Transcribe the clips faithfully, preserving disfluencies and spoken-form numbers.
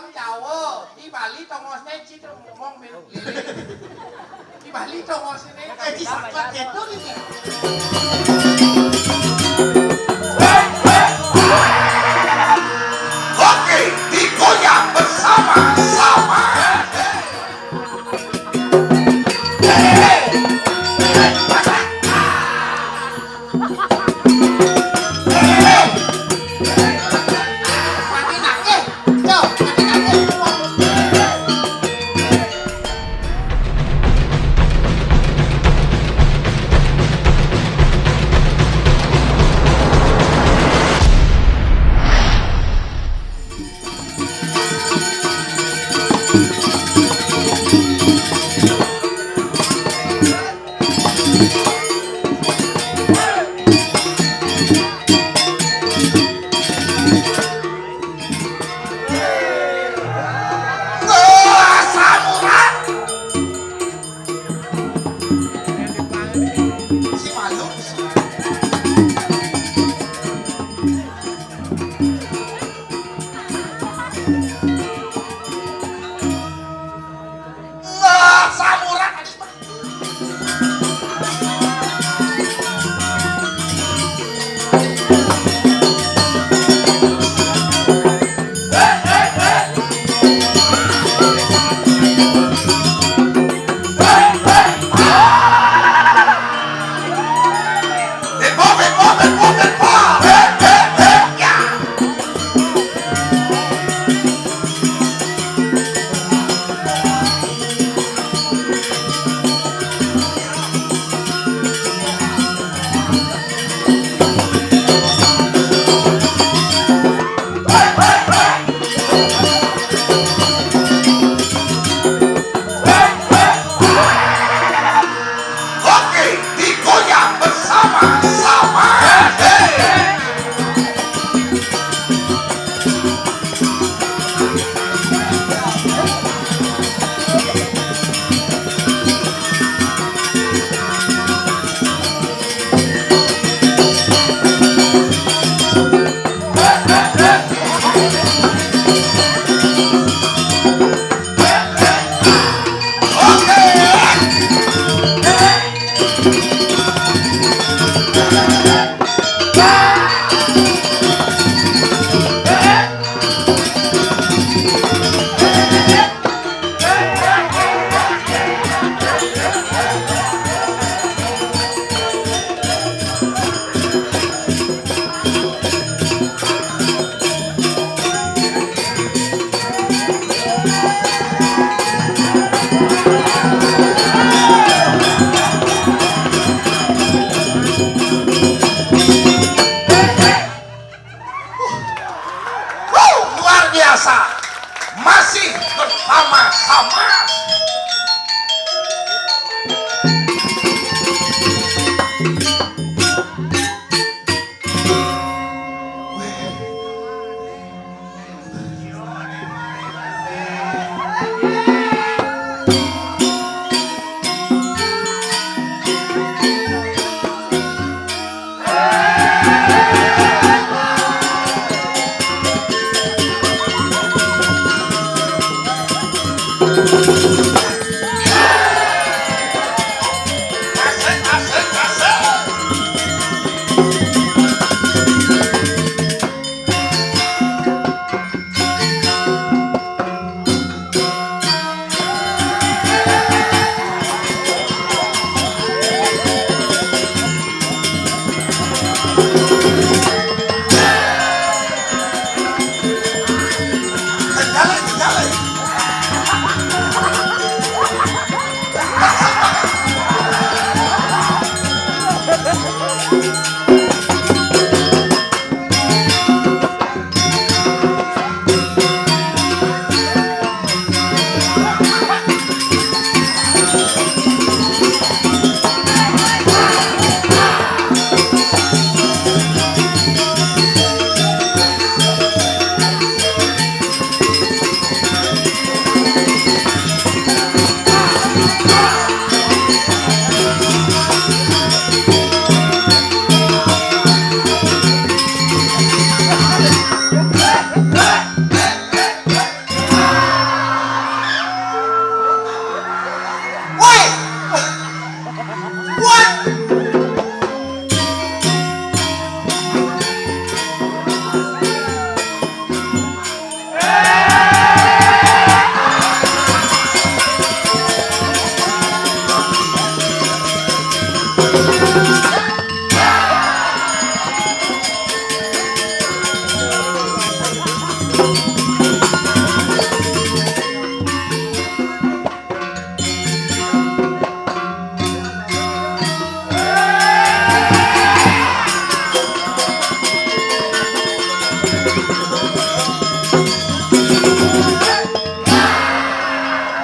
Jawa, di Bali tongosné cit ngomong milu keliling. Di Bali tongosné. Eh, di Saklek itu gitu. Oke, digoyang bersama-sama.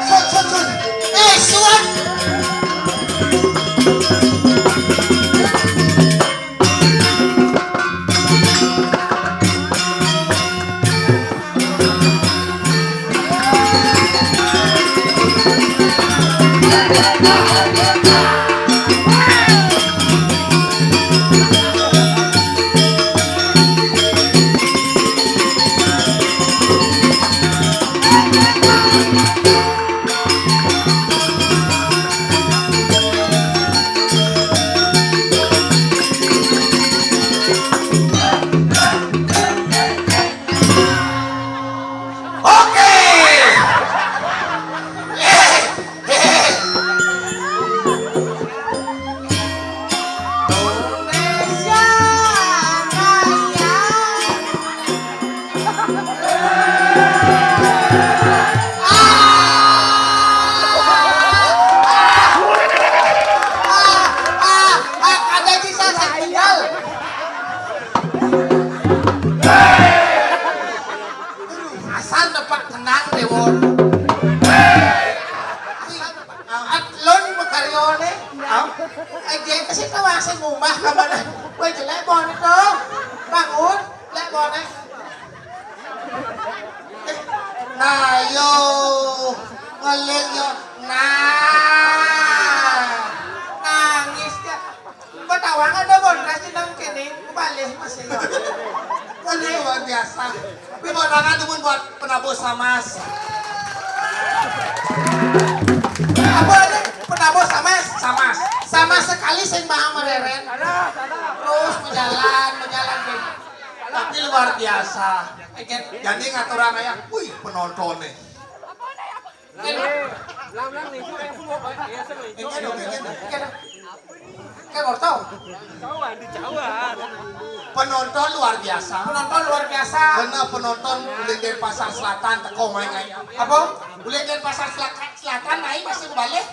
Sun, sun, sun. Eh, sun. Oke. Indonesia Raya. Ah! Ah! Ah! Ah! Kada bisa, saya tinggal. Asal dapat tenang, Dewon. At lon makaryo ne. Au. Ai, dia kasi tawa sa ngumah ka mana. Weh, jelek bon itu. Bangun, jelek bon, eh. Eh, nah, yo. Ngeling, yo. Nah. Nangis dia. Ketawa kan dia bon, kasi nang kene. Balik masih, yo. Ini luar biasa. Tapi buat tangan tuh pun buat penabur samas. Apa ini? Penabur samas? Samas. Sama sekali sing maha mereren. Terus berjalan, berjalan, gitu. Tapi luar biasa. Jadi ngaturang aya, wih, penonton nih. Ini dong, ini dong. Kayak wortel. Penonton luar biasa. Penonton luar biasa. Bener, penonton uling dari Pasar Selatan teko main aja. Apa? Uling dari Pasar Selatan, Selatan naik masih balik.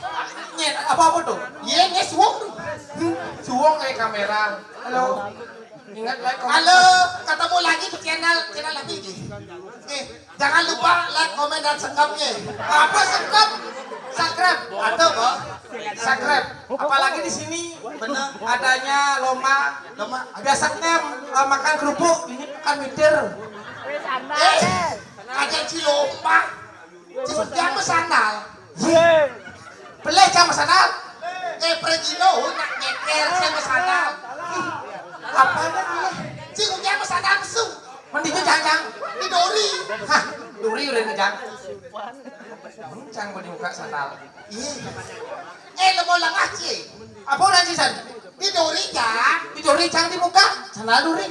Nyet, apa-apa tuh? Iya, ini suwung. Hmm, suwung kayak kamera. Halo. Ingat like, komen. Halo, ketemu lagi di channel, channel apa ini? Nih, jangan lupa like, komen, dan sengkapnya. Apa sengkap? Subscribe. Ada, Bos. Subscribe. Apalagi di sini bener adanya lomba. Lomba. Biasanya, eh, makan kerupuk, ini makan mitir. Eh, ada cilompa. Cilompa sandal. Peleh cang sandal. Eh, Pregino, nak nyeker cang sandal. Apa namanya? Cilompa sandal mesum. Mendingnya cang, cang. Ini dori. Hah, dori udah nih, cang. Hmm, cang mau dibuka sandal. Iya. Eh, lo mau lengah, Ci? Apa udah, Ci, san? Ini dori, cang. Ini dori, cang, dibuka. Sandal dori.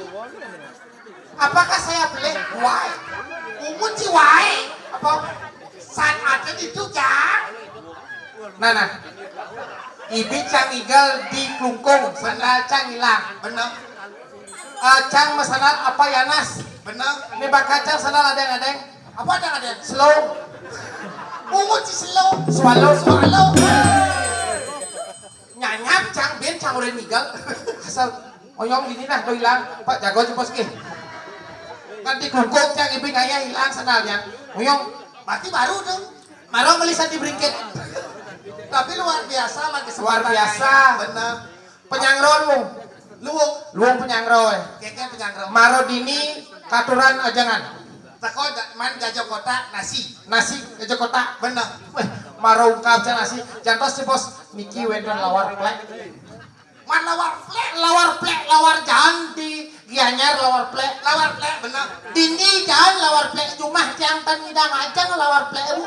Apakah saya boleh? Why? Umut si why? Apa? San ada di itu, cang. Nah, nah. Ibi cang igal di klungkung, sandal cang hilang. Bener. Eh, cang masalah apa, Yanas? Bener. Ini bakal cang sandal ada yang ada yang. Apa ada yang ada yang? Slow. Umut si slow. Swallow. Swallow. Nyanyap cang bin cang udah ninggal. Asal oyong gini nah, tuh hilang. Pak jago cepos ke. Nanti klungkung cang ibi kaya hilang sandalnya. Oyong. Berarti baru dong. Maro meli sandi bringkit. Tapi luar biasa lah kesempatan. Luar biasa. Bener. Penyangro luwung. Luwung. Luwung penyangro, eh. Kayaknya penyangro. Maro dini katuran ajangan. Teko ja-, main gajo kotak nasi. Nasi gajo kotak. Bener. Weh, maro ungkap cang nasi. Jantos sih, Bos. Niki wénten lawar plek. Man lawar plek? Lawar plek, lawar jaan di Gianyar lawar plek. Lawar plek, bener. Dini jaan lawar plek, cuma tiang tan ngidang ajang lawar plek, Bu.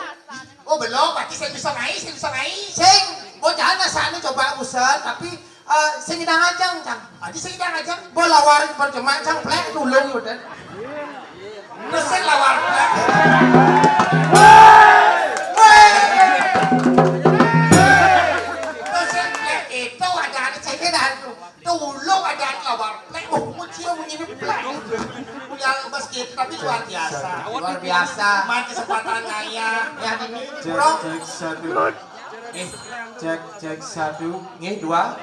Oh, belum, berarti saya bisa ngai, saya bisa ngai. Sing, oh, jaan asal coba usaha, tapi, eh, sing ngidang ajang, cang. Berarti saya ngidang ajang. Bo lawar percuma, cang plek dulu, udah. Mesin lawar plek. Mesin plek itu ada, ada ceknya dah tuh. Tuh, lu ada lawar plek. Oh, muncul bunyi ini plek. Yang basket, tapi luar biasa. Luar biasa. Main kesempatan kaya. Ya, ini, cek, bro. Cek satu. Eh, cek, cek satu. Nggih, dua.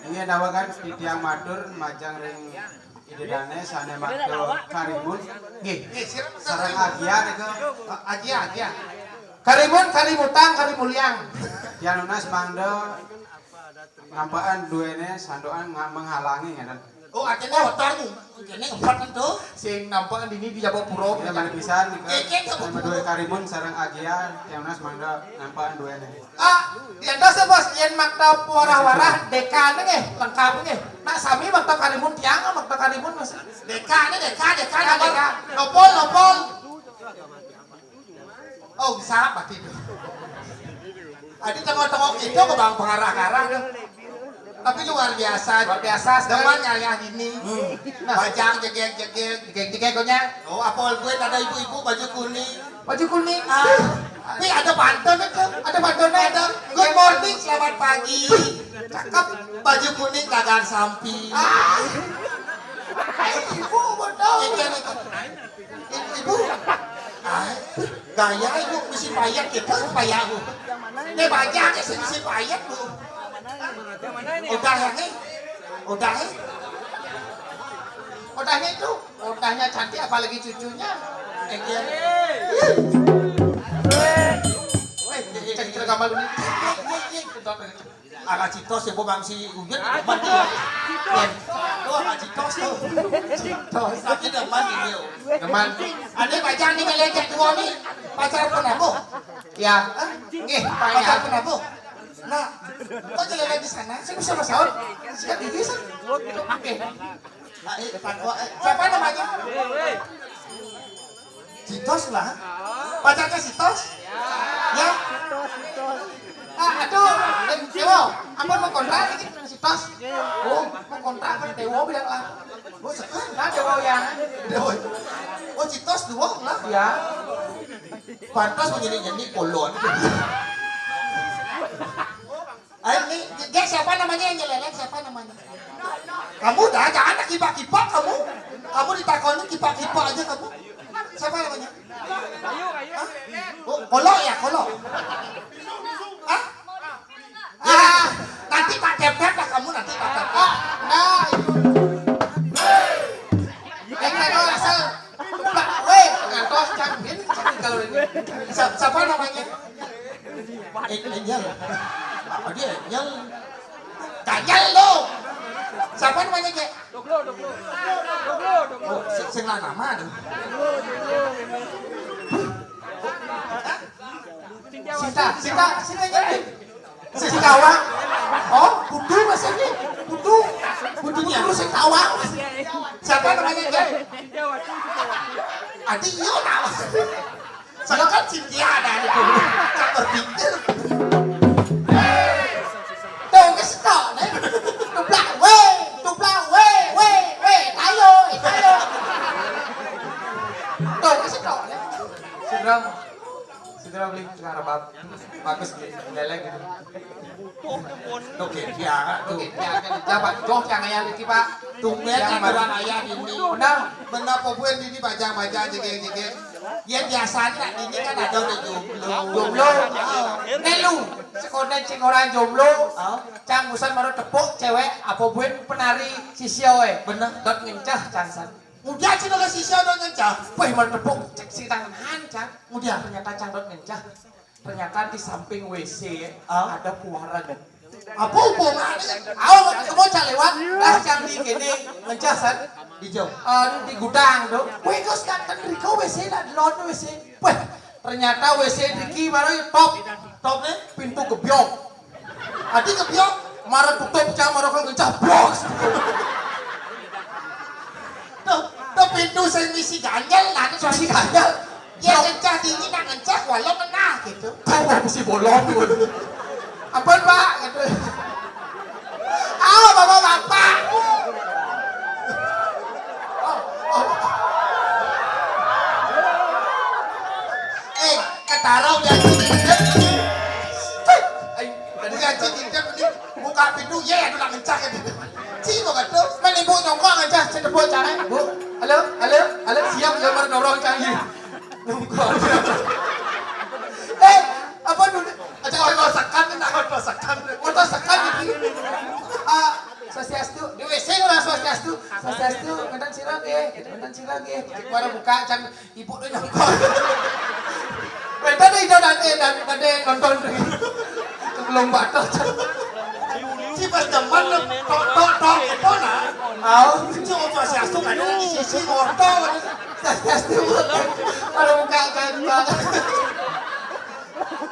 Ini nawakan titiang matur majang ring Didane sane makta Karimun. Nggih. Nggih, sira sareng Agia nika. Agia, Agia. Karimun, Karimutang, Karimuliang. Tiang nunas mangda nampakan duene santukan nga-, menghalangi ngeten. Oh, artine motor ku. Kene ngempet to. Sing nampakan dini di Japapura. Ya, malih pisan nika. Keke Japapura. Same duwe Karimun sareng Agia, tiang nunas mangda nampakan duene. Ah, yen to, Bos, yen makta warah-warah, D K-ne nggih, lengkap nggih. Nak sami makta Karimun tiang, makta Karimun, Mas. D K-ne, D K, D K, D K. Nopol, nopol. Oh, bisa apa itu? Adi tengok-tengok itu ke bang pengarah-arah tuh. Tapi luar biasa. Luar biasa sekali. Demen ya, ya ini. Hmm. Nah. Bajang jegeg-jegeg. Jegeg-jegeg, konya. Oh, apa gue ada ibu-ibu baju kuning. Baju kuning. Ah, tapi ada pantun itu. Ada pantun, ada. Good morning, selamat pagi. Cakep. Baju kuning dagang sampi. Ah. Ibu betul. Ikan itu. Ibu. Ah, gaya ibu mesti payet gitu, payah bu. Ini banyak sih mesti payet bu. Udah ya nih. Udah ya. Udahnya itu, udahnya cantik apalagi cucunya. Eh, iya. Weh, cek cerita malu nih. Ala citos ya, bang si Uyut. Mati. Tuh, ala citos tuh. Citos. Tapi demen ini, yo. Demen. Ane pacar nih, ngeliat cek dua nih. Pacar penabuh. Ya. Hah? Nggih, pacar penabuh. Nah, kok jalan di sana? Saya bisa masaur. Sikat gigi, sih. Oke. Nah, eh, eh, siapa namanya? Citos lah. Pacarnya Citos? Ya. Ah, aduh, eh, Dewo, ampun mau kontrak lagi dengan Citos. Oh, mau kontrak dengan Dewo bilang lah. Oh, sekarang. Nah, Dewo ya. Dewo. Oh, Citos dua lah. Ya. Pantas menjadi nyanyi kolon. Ayo, nih, dia siapa namanya yang nyeleleng? Siapa namanya? Kamu dah, jangan kipak-kipak kamu. Kamu ditakoni kipak-kipak aja kamu. Siapa namanya? Hah? Oh, kolok ya, kolok. Hah? Ah, nanti tak tepet lah kamu, nanti tak tepet. Nah, itu. Yang saya asal. Weh, ngantos cang ini, cang kalau ini. Siapa, siapa namanya? Eh, Angel. Apa dia? Angel. Daniel lo. Siapa namanya, Kek? Doklo, doklo. Doklo, doklo. Oh, sing, sing lah nama tuh. Sinta, Sinta, Sinta, Sinta. Sing tawang. Oh, budu Mas ini. Budu. Budunya. Budu sing tawang. Siapa namanya, Kek? Adi, iya, tawang. Saya kan Cynthia ada di dulu. Tak berpikir. Tuh, kesetok, nih. Tuplak, weh. Tuplak, weh, weh, weh. Tayo, eh, tayo. Tuh, kesetok, nih. Sudah. Sudah beli tengah rebab. Bagus, beli lele gitu. Oke, dia tuh. Oke, dia kan. Coba, joh, yang ayah lagi, Pak. Tumben yang aturan ayah ini. Benar. Benar, pobuen ini bajang-bajang, jegeng-jegeng. Ya, biasanya ini kan ada udah jomblo. Jomblo. Oh. Nek lu, sekolah sing orang jomblo. Oh. Cang busan baru tepuk cewek, apa buen penari sisia, weh. Bener. Dot ngencah, cang san. Mudah sih kalau sisia dot ngencah. Weh, baru tepuk, cek si tangan, cang. Mudah. Ternyata cang dot ngencah. Ternyata di samping W C, ah, ada puaran. Apa hubungannya? Ayo, kamu cak lewat, dah cang di gini, ngencah, san. Di jauh. Eh, di gudang, tuh. Weh, kau sekarang riko W C lah, di luar W C. Weh, ternyata W C driki baru top. Top nih? Pintu gebyok. Adi gebyok, marah tutup, cang marah kalau ngencah, blos. Tuh, tuh pintu sing misi ganjel, nah, itu misi ganjel. Ya, ngencah dingin, nak ngencah, walau menah, gitu. Kau mau mesti bolong, tuh. Ampun, Pak, gitu. Ayo, bapak-bapak. Oh, oh. Eh, ketara udah cicip. Ayo, udah cicip nih. Buka pintu, ya, udah ngencah ya. Ci, mau kata. Mana ibu nyongkok ngencah, cedebok cara, Bu. Halo, halo, halo, siap, ya, merdorong cari. Nyongkok. Eh, apa dulu? Aja otosakan, nak otosakan. Otosakan gitu. Ah, swastiastu. Di W C orang swastiastu. Swastiastu. Eh, gitu kan sih lagi. Baru buka can ibu tuh nyongkol. Minta deh itu nanti dan tadi nonton tuh. Sebelum batal can. Si pas demen tok tok tok itu nah. Au, si Ojo Swastiastu kan ada di sisi ngorto. Swastiastu. Baru buka can, Pak.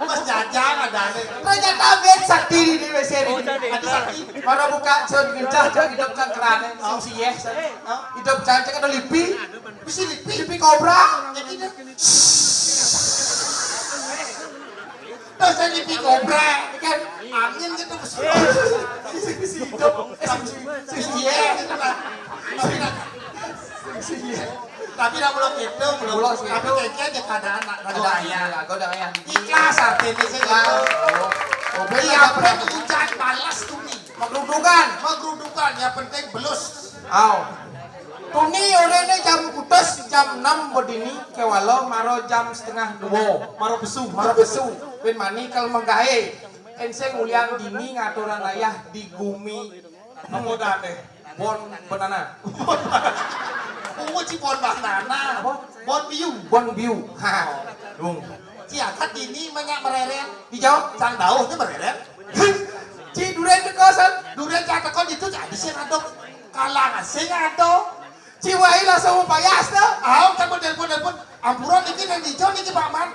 Mas Jajang ada nih. Ternyata ben sakti di di W C ini. Ada sakti. Baru buka can gejah can hidup can kerane. Sing siyeh. Hidup can cek ada lipi. Bisi lipi. Lipi kobra. Jadi dia. Terus saya lipi kobra. Kan angin gitu. Sing hidup. Eh, sing siyeh. Sing siyeh. Tapi dah belum gitu, belum. Belum gitu. Tapi kayaknya aja keadaan nak ada ayah. Aku udah ayah. Ikhlas artinya sih. Ikhlas. Oh. Oh, iya, bener. Hujan balas tuh nih. Magrudugan. Magrudugan, yang penting belus. Aw. Tuni orene jam kutus, jam enam bedini, kewalo maro jam setengah dua. Maro besu. Maro besu. Ben mani kal menggae. Enseng ulian dini ngaturan ayah di gumi. Apa dah deh? Bon banana. Ungu ci bon banana. Apa? Bon biu. Bon biu. Ha. Dung. Ci akad dini banyak mereren. Hijau. Sang dauh tu mereren. Ci duren ke kosan. Duren ci atakon itu jadi sing aduk. Kalangan sing aduk. Ci wai langsung payas tu. Au, kan mau telepon-telepon. Ampura niki nang ijo niki Pak Man.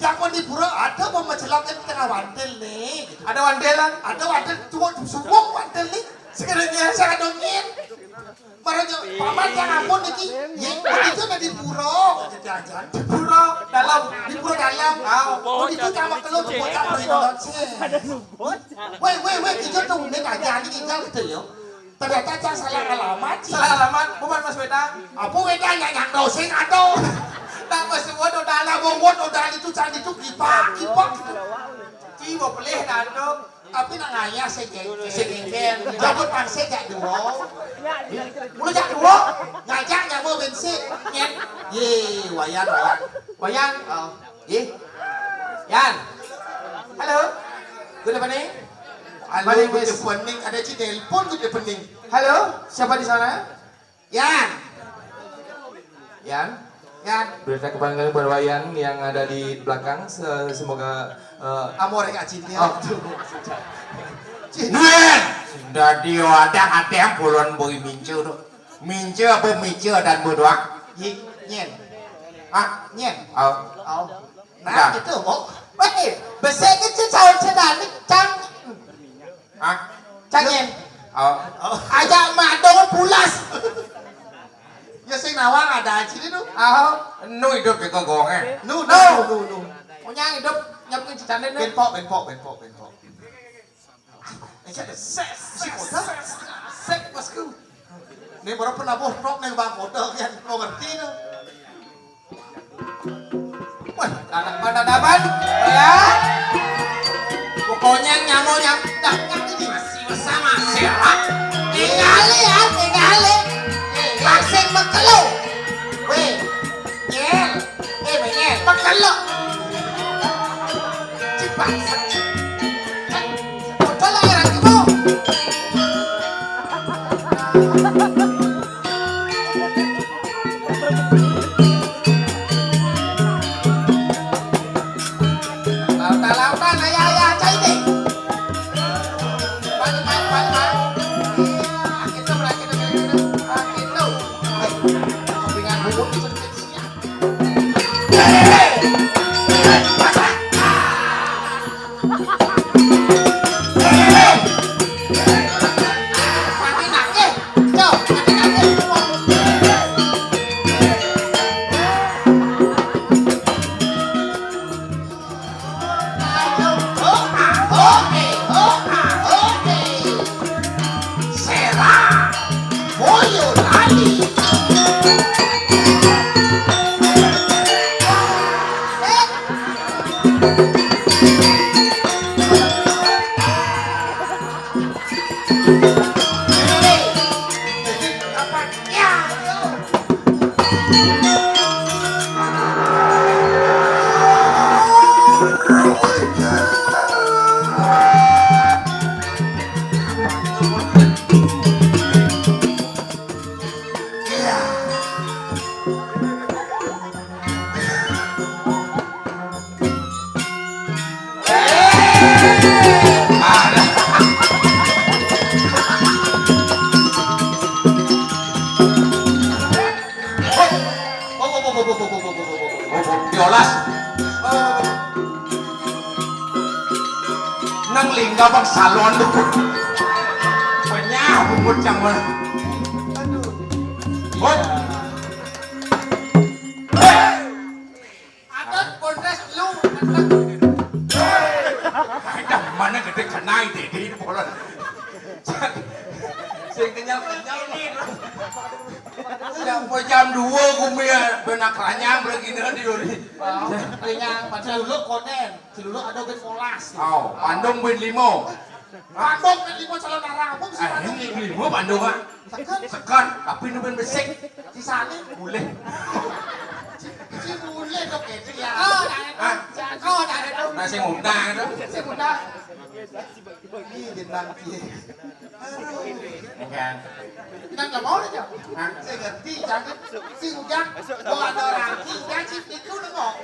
Yang mau di pura ada mau mencelok di tengah wantil nih. Gitu. Ada wantilan? Ada wantil tua suwung wantil nih. Sekedar saya dongin. Marajo, Pak Man yang ampun niki. Ye, itu nang di pura. Gitu aja. Di pura dalam. Di pura dalam. Ah, oh, itu sama telur bocah perlindungan sih. Weh, weh, weh, ijo tuh nek aja nih tinggal gitu ya. Ternyata can salah alamat sih. Salah alamat, bukan Mas Wedang. Apa Wedang yang nyang dosing atau? Tak Mas Won udah lah, Wong Won udah itu can itu kipak, kipak gitu. Ci mau pelih nanduk. Tapi nak ngayah sih, geng. Sih, geng. Jabut pangse jak dua. Mulai jak dua. Ngajak nyamuk bensin. Nyen. Ye, wayan, wayan. Wayan. Oh. Ye. Yan. Halo. Good evening. Halo, good evening. Ada ci telepon, good evening. Halo, siapa di sana? Yan. Yan. Yan. Berita kepanggil bahwa Yan yang ada di belakang, se- semoga eh, Amore Acinte. Oh, tuh. Ci- Nuen. Dadi ada hati yang puluhan boy mincu tuh. Mincu apa micu dan berdoa? Yi, nyen. Ah, nyen. Oh. Oh. Nah, gitu, Bu. Weh, besek kecil cawan sedani, cang. Hah? Cang nyen. Oh. Oh. Aja madong pulas. Ya sing nawang ada aja nih tuh. Oh. Nu hidup di kogongnya. Nu, nu, nu, nu. Punya hidup nyampe cicane nu. Benpok, benpok, benpok, benpok. Sek, sek, sek, sek, bosku. Ini baru pernah bohong nih bang, udah kan mau ngerti tuh. Wah, anak pada dapat ya. Pokoknya nyamo nyam dapat ini masih bersama Sela. Tinggali ya, tinggali. Langsung mekelo. Weh, nyel. Eh, weh, nyel. Mekelo. Cipak. Bocol lah, ya, Rangkimu. Lautan, lautan, ayah, ayah, cai deh. Balik, balik, balik, balik. Iya, gitu, balik, gitu, balik, gitu. Ah, gitu. Kopi ngan bubur, gitu, gitu, siap. Diolas. Nang lingga bang salon. Penyah bungut cang mana. Aduh. Hop. Adat kontes lu. Ada mana gede kenai deh di bolon. Sing kenyal-kenyal nih. Siapa jam dua gumi ya benak ranyang bergini di duri. Kenyang, padahal lu konen. Celuluk ada ben molas. Oh, Pandung ben limo. Pandung ben limo calon arang. Apa sih? Ah, Pandung ini limo Pandung, ah. Sekan. Sekan, tapi nu ben besik. Sisane boleh. Si boleh dok itu ya. Oh, dah ada. Hah? Jago, dah ada. Nah, sing ngundang itu. Sing ngundang. Ih, jenang piye. Aduh. Enggak. Kita nggak mau aja. Hah? Saya ngerti, jangan. Si ujang, gua ada orang. Si ujang, si itu nengok.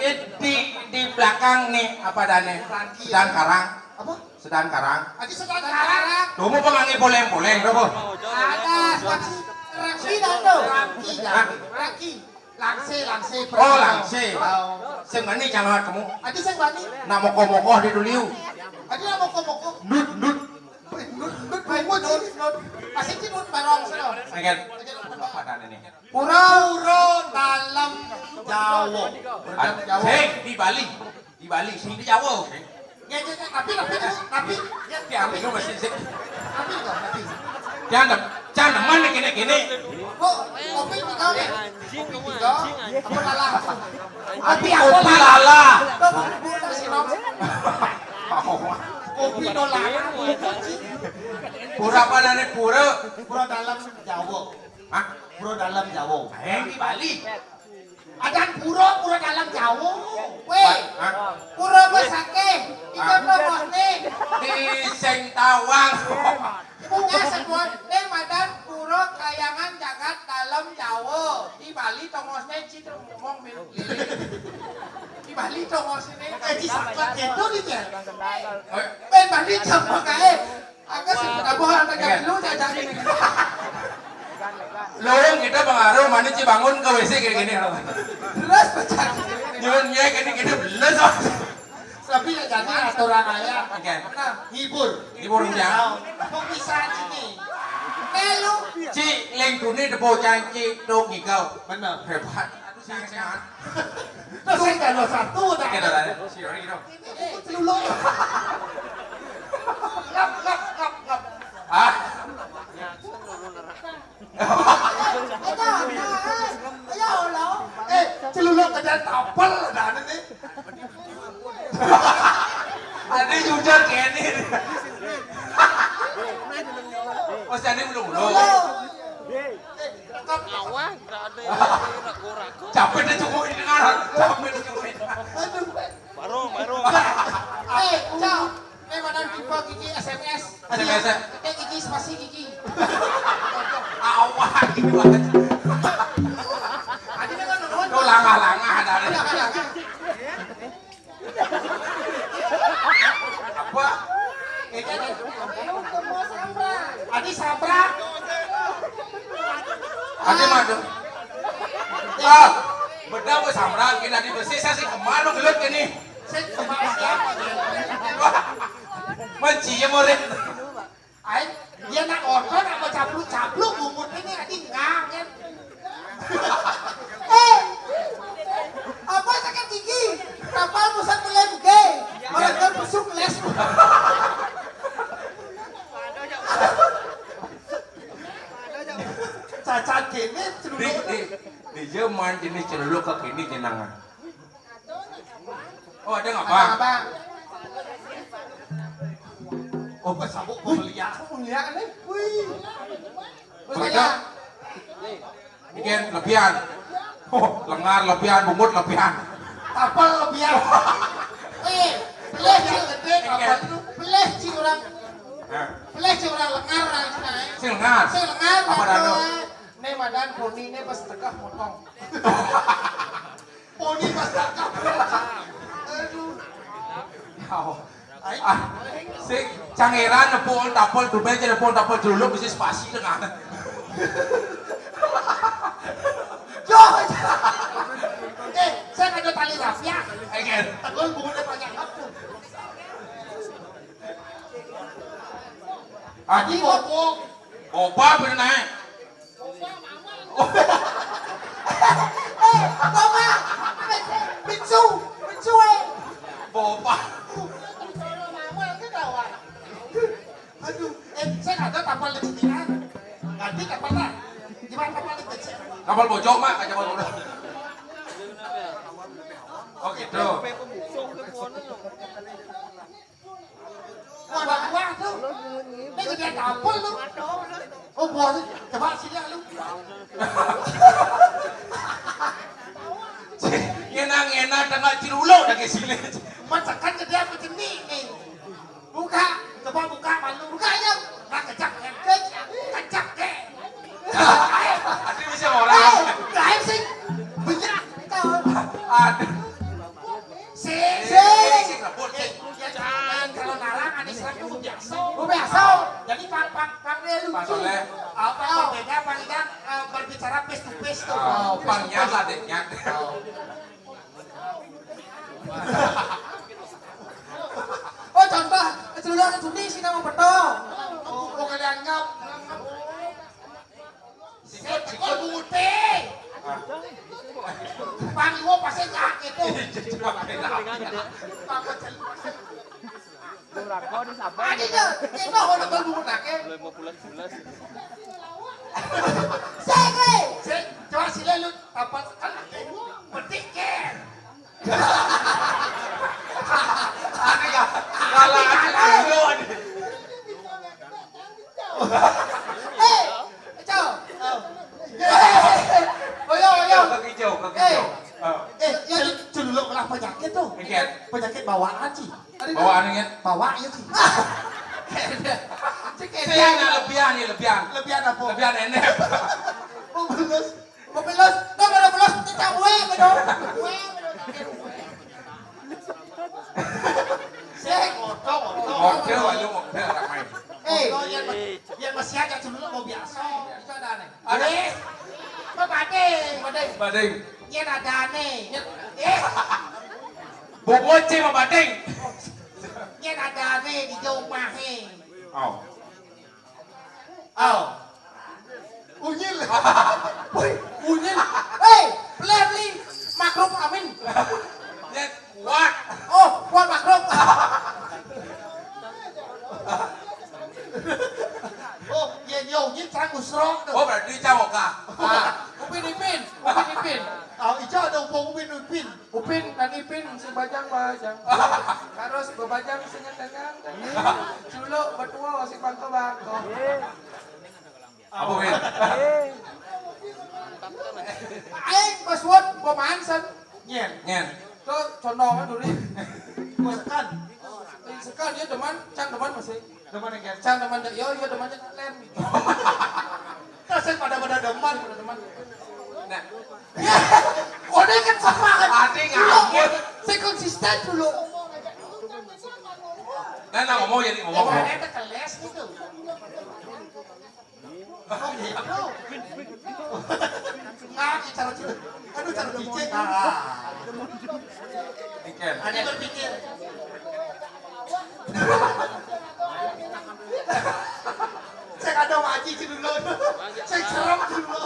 Eh, di, di belakang nih, apa dane? Rangki. Sedang karang. Apa? Sedang karang. Adi sedang karang. Kamu pengangi poleng-poleng, kamu. Ada, Rangki dah tu. Rangki dah. Hah? Rangki. Langse, langse. Oh, langse. Oh. Sing bani calon kamu. Adi sing bani. Nak moko-moko di duliu. Adi nak moko-moko. Nut, nut. Nut, nut, nut, nut. Pasti nut barong sana. Enggak. Apa dane nih? Pura, pura dalam Jawa. Dalam Jawa. Sing di Bali. Di Bali, sing di Jawa. Nggih, nggih, nggih. Tapi, tapi, tapi, ya, tapi itu masih sing. Tapi itu, tapi. Jangan, jangan mana kene-kene. Kok kopi tiga nih? Kopi tiga. Apa lala? Kopi apa? Kopi lala. Kok kopi tak sih, Nom? Kopi no lala, kopi sih. Pura apa nane pura? Pura dalam Jawa. Hah? Pura dalam Jawa. Yang di Bali. Adan pura, pura dalam Jawa. Weh, hah? Pura besake. Itu hah? Tokohne. Di sing tawang. Punya sebuah ning madan pura kayangan jagat dalam Jawa. Di Bali tongosne cit ngomong milu lele. Di Bali tongosne. Eh, di sakat itu nih, ya. Eh. Ben Bali coba kae. Aku sih tabuh antara dulu jajan ini. Lorong kita pengaruh mana ci bangun ke W C kayak gini loh. Terus pecah. Nyuwun ya gini gini belas. Tapi ya jadi aturan ayah. Oke. Nah, hibur. Hibur ya. Aku bisa ini. Melu. Ci lengkuni depo cangci dong gigau. Bener. Hebat. Aduh, sehat. Terus saya kalau satu dah. Oke, dah, dah. Siori gitu. Celuluk. Lap, lap, lap, lap. Ah. Ayo, nah, ayo, Allah. Eh, celuluk ada tapel, ada nih. Ada jujur kene. Oh, sini belum, belum. Belum. Eh, lengkap. Awan, tak ada yang ragu-ragu. Capek dah cukup ini kan. Capek dah cukup ini. Aduh. Barung, barung. Eh, Cok. Eh, mana tipe Kiki S M S? S M S, ya? Eh, Kiki spasi Kiki. Awak ini banget. Ada yang nonton? Tuh langah-langah ada. Ada, ada, ada. Apa? Eh, ada. Adi Sabra. Adi madu. Ah, beda bu Sabra, kita di besi, saya sih kemana gelut ini? Saya kemana siapa? Mencium orang. Ai, dia nak order apa capluk-capluk bungut ini, Adi ngang, kan? Eh, apa sakit gigi? Kapal pusat melem gay. Orang kan busuk les. Cacat gini, di, celuluk. Di, di zaman jenis celuluk ke kini jenengan. Oh, ada ngapa? Abang. Oh, pas sabuk kau lihat. Mulia nih. Wih. Begitu. Bikin lebihan. Oh, lengar lebihan, bungut lebihan. Tapel lebihan. Eh, peleh ci gede, tapel itu. Peleh ci orang. Hah? Peleh ci orang lengar, orang Cina, ya. Si lengar. Si lengar, apa dado? Nih, madan poni ini pas tengah motong. Poni pas tangkap. Aduh. Ya Allah. Ah, si cangeran nepuk tapel, tumben aja nepuk tapel dulu, bisa spasi dengan. Yo. Iki bobo. Boba bener nae. Eh, boba. Pinsu, pinsu, eh. Boba. Aduh, eh, saya nggak ada kapal di sini, kan? Ganti kapal lah. Gimana kapal di sini? Kapal bojong, Mak, aja kapal bojong. Oh, gitu. Wah, wah, wah, tuh. Ini gede kapal, lu. Oh, bos, coba sini, lu. Ngena-ngena tengah ciruluk lagi sini. Masakan gede apa jenih nih? Buka, coba buka malu. Buka aja. Nah, kejak, kejak, kejak, kejak. Ada bisa orang. Eh, gaib sih. Banyak. Aduh. Sing. Sing. Sing, rebut, sing. Ya, jangan. Kalau narang, ane serang tuh biasa. Oh, biasa. Jadi, pang, pang, pang dia lucu. Apa yang berbeda, pang, yang, eh, berbicara face to face tuh. Oh, pang, nyat lah, Dek, nyat. Oh. Oh, contoh, celuluk anu tuni sing nama beto. Oh, kok kada anggap. Sikut, sikut. Bungut, eh. Ah. Pang iwo pasti nyak itu. Pang kecil. Durako di Sabang. Adi, Cok. Itu udah berbungut lagi. Lima bulan, bulan. Sing, weh. Sing, coba sila lu tapat kan. Petik, eh. Aneh ya. Kalah, aneh. Eh, Cok. Oyo, oyo. Kaki hijau, kaki hijau. Eh, eh, ya, celuluk lah penyakit tuh. Penyakit. Penyakit bawaan sih. Bawaan, ya? Bawa, ya, sih. Cek ini. Lebihan, ya, lebihan. Lebihan apa? Lebihan enep. Oh, belus. Mau belus, tuh, mau belus, kita cawe, bedo. Sing, moto, moto. Moto, ayo, moto, ramai. Eh, moto, ya, ya, masih aja dulu, mau biasa. Itu ada aneh. Ada. Eh, mabading. Bading. Bading. Yén adané. Eh. Boboce mabading. Yén adané di jauh mahé. Au. Au. Unyil. Woi, unyil. Hei, beli, beli. Makruf amin. Yén kuat. Oh, kuat makruf. Oh, yén yo unyil cang usrok tuh. Oh, berarti cang oka. Ah, Upin Ipin, Upin Ipin. Oh, ijo ada upung Upin Ipin. Upin dan Ipin si bajang-bajang. Harus bebajang sing ngentengan. Culuk betua si bangko-bangko. Apa, Win? Aing bos wot pemain sen. Nyén. Nyén. Tuh contohnya dulu. Sekan. Sekan dia demen, can demen masih. Demen yang can demen deh, yo, yo demen yang lain. Tasik pada-pada demen, pada demen. Nah. Ya, udah kan sama kan. Ati ngawur. Saya konsisten dulu. Nah, nah, ngomong jadi ngomong. Ada keles gitu. Oh, gitu. Nah, cara cicing. Aduh, cara cicing. Ah. Ikan. Ada berpikir. Cek ada maji dulu. Cek serem dulu.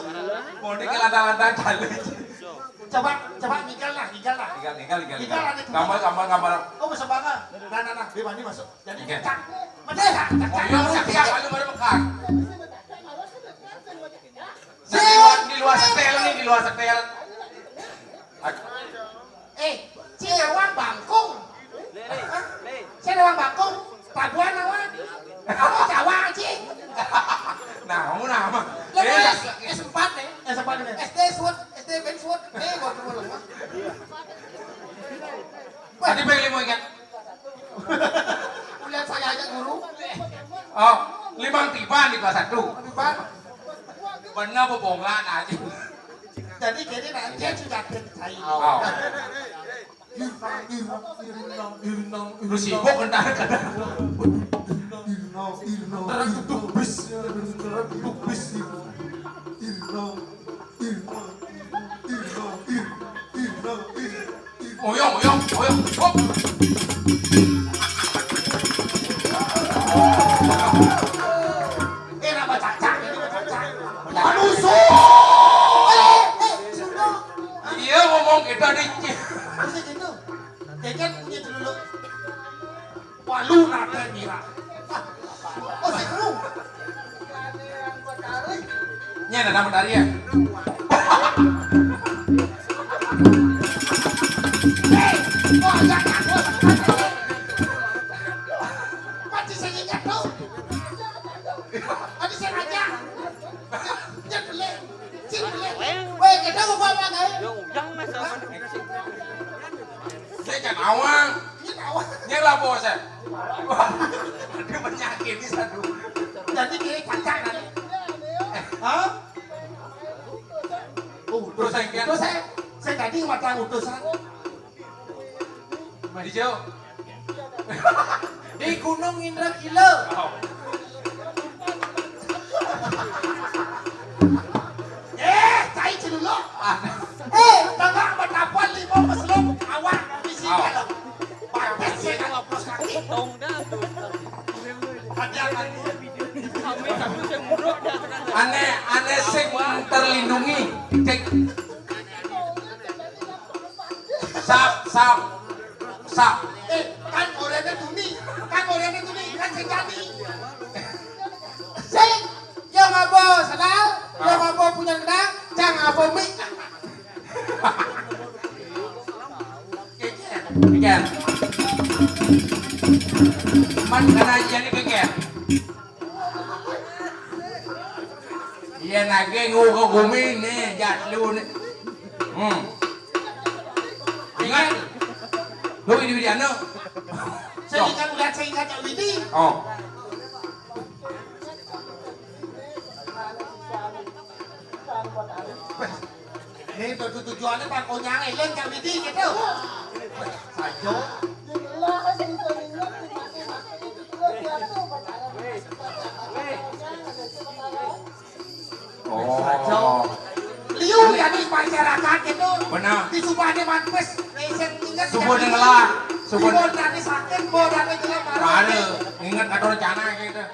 Mau ini kelantang-lantang kali. Coba, coba ngigal lah, ngigal lah. Ngigal, ngigal, ngigal, ngigal. Ngigal ada tuh. Gambar, gambar, gambar. Oh, bisa banget. Nah, nah, nah, di mana masuk? Jadi, oke. Cak, mana ya? Cak, cak, oh, iya, cak, cak, cak. Aduh, baru mekat. Nah, di luar, di luar setel nih, di luar setel. Eh, Cina wang bangkung. Hah? Cina wang bangkung. Tabuan awan. Apa Jawa, Ci? Nah, kamu nama? Lah, eh, S, S empat nih. S empat nih. S D Sword, S D Ben Sword. Eh, baru dulu. Tadi pengen lima ingat. Kuliah saya aja guru. Oh, limang tiban di kelas satu. Tiban. Bener bobongan aja. Jadi, jadi nanti sudah ada di saya. Oh. Lu sibuk entar. Terus duduk bis, terus duduk bis. Oyong, oyong, oyong. Hop. Coba lah, guys. Saya kan awang. Ini awang. Ini lah, bos, ya. Wah, ada penyakit ini satu. Jadi, dia cacak tadi. Hah? Oh, terus saya, terus saya, saya tadi macam utusan. Di Gunung Indra Gila. Oh. Eh, cai celuluk. Ah. Eh, tengah bertapan lima peseluk awak bisi dalam. Pakai saya kalau plus kaki. Ada lagi. Ane, ane sing terlindungi. Cek. Sap, sap, sap. Eh, kan orangnya tuni, kan orangnya tuni, kan sing tadi. Sing, yo ngapa sandal, yo ngapa punya kena, cang apa mi. Keker. Man kena aja nih keker. Iya, nage nguga gumi nih, jatlu nih. Hmm. Ingat. Lu ini Widiano. Saya ingat, lihat, saya ingat Cak Widi. Oh. Ini tuh tujuannya Pak Konyang, eh, yang Cak Widi gitu. Sajo. Oh. Liu jadi masyarakat itu. Benar. Di subahnya manpes, eh, sing ingat Subah Cak Widi. Dengelah. Subah. Subah dari sakit, bo dari jelek. Ada. Ingat kata rencana gitu.